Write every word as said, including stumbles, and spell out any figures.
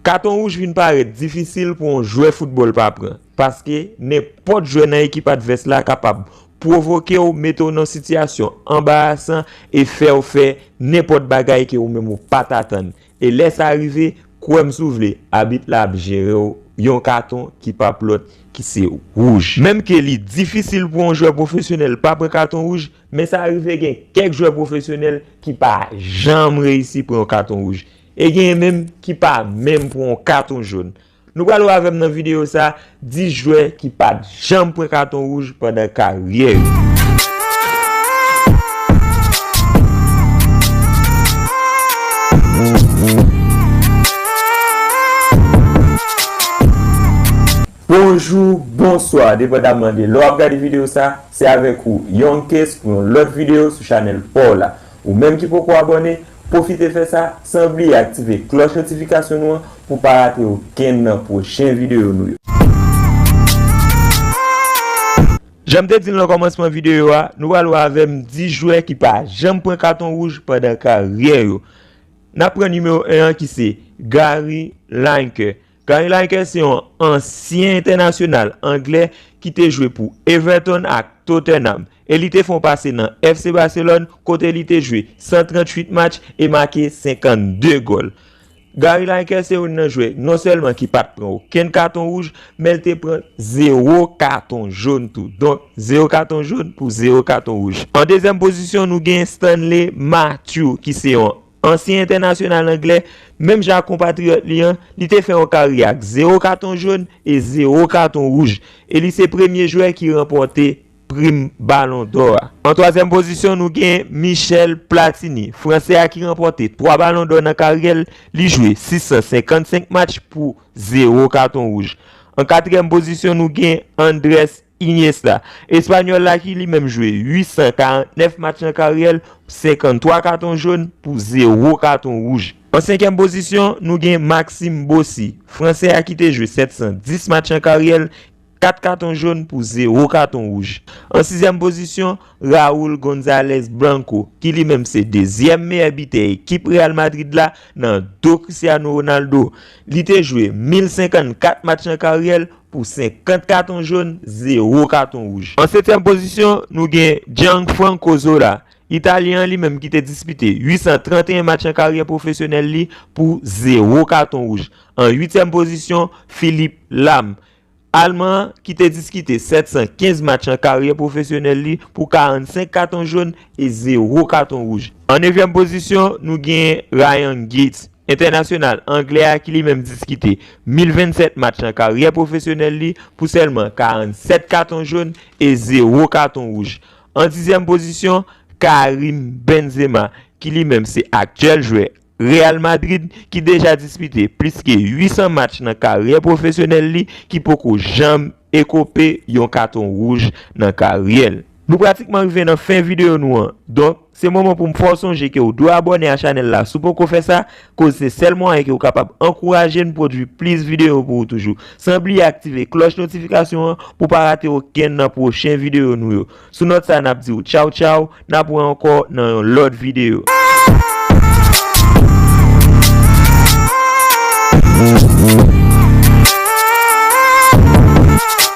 Katon wouj vin parèt difisil pou yon jwè foutbòl pa pran, paske nenpòt jwè nan ekip advès la kapab pwovoke w, mete w nan yon sitiyasyon anbarasan e fè w fè nenpòt bagay ke ou menm ou pa t atann. E lè sa rive, kwè m si w vle, abit la ap jere w yon katon ki p ap lòt ki se wouj. Menm ke li difisil pou yon jwè pwofesyonèl pa pran katon wouj, men sa rive gen kèk jwè pwofesyonèl ki pa janm reyisi pran yon katon wouj. E genyen menm ki pa menm pran yon katon jòn. Nou pral wè avè m nan videyo sa, dis jwè ki pa t janm pran katon wouj pandan karyè yo. Bonjou, bonswa, depandaman de lè w ap gade videyo sa, se avèk ou, Young Case, pou yon lòt videyo sou chanèl pa w la. Ou menm ki poko abòne, pwofite fè sa, san bliye aktive klòch notifikasyon nou an pou w pa rate okenn nan pwochen videyo nou yo. Jan m te di l nan kòmansman videyo a, nou pral wè avè m dis jwè ki pa janm pran katon wouj pandan karyè yo. N ap pran nimewo en an ki se Gary Lineker. Gary Lineker se yon ansyen entènasyonal anglè ki te jwe pou Everton ak Tottenham. E li te fè yon pase nan F C Barcelone, kote li te jwe san tranntuit match e make senkannde gòl. Gary Lineker se youn nan jwè non sèlman ki pa t pran okenn katon wouj, men l te pran zewo katon jòn tou. Donk, zewo katon jòn pou zewo katon wouj. An dezyèm pozisyon, nou gen Stanley Matthew, ki se yon ansyen entènasyonal anglè, menm jan ak konpatriyòt li an, li te fè yon karyè ak zewo katon jòn e zewo katon wouj. E li se premye jwè ki ranpòte prim Balon dò a. An twazyèm pozisyon, nou gen Michel Platini, Fransè a ki ranpòte twa Balon dò nan karyè l, li jwe sis san senkannsenk match pou zewo katon wouj. An katriyèm pozisyon, nou gen Andres Iniesta, Espanyòl la ki li menm jwe uit san karantnèf match nan karyè l, senkanntwa katon jòn pou zewo katon wouj. An senkyèm pozisyon, nou gen Maxime Bossy, Fransè a ki te jwe sèt san dis match nan karyè l, kat katon jòn pou zewo katon wouj. An sizyèm pozisyon, Raul Gonzalez Blanco, ki li menm se dezyèm meyè bitè ekip Real Madrid la nan do Cristiano Ronaldo. Li te jwe mil senkannkat match nan karyè l pou senkant katon jòn, zewo katon wouj. An setyèm pozisyon, nou gen Gianfranco Zola, Italyen an li menm ki te dispite uit san tranteyen match nan karyè pwofesyonèl li pou zewo katon wouj. An uityèm pozisyon, Philipp Lahm, Alman an ki te dispite sèt san kenz match nan karyè pwofesyonèl li pou karannsenk katon jòn e zewo katon wouj. An nevyèm pozisyon, nou gen Ryan Giggs, entènasyonal anglè a ki li menm dispite mil vennsèt match nan karyè pwofesyonèl li pou sèlman karannsèt katon jòn e zewo katon wouj. An dizyèm pozisyon, Karim Benzema, ki li menm se aktyèl jwè Real Madrid, ki deja dispite plis ke uit san match nan karyè pwofesyonèl li, ki poko janm ekope yon katon wouj nan karyè l. Nou pratikman rive nan fen videyo nou an. Donk, se moman pou m fè w sonje ke w dwe abòne a chanèl la si w poko fè sa, koz se sèl mwayen ke w kapab ankouraje n pwodui plis videyo pou ou toujou. San bliye aktive klòch notifikasyon an pou w pa rate okenn nan pwochen videyo nou yo. Sou nòt sa, n ap di w tchaw tchaw, n ap wè ankò nan yon lòt videyo.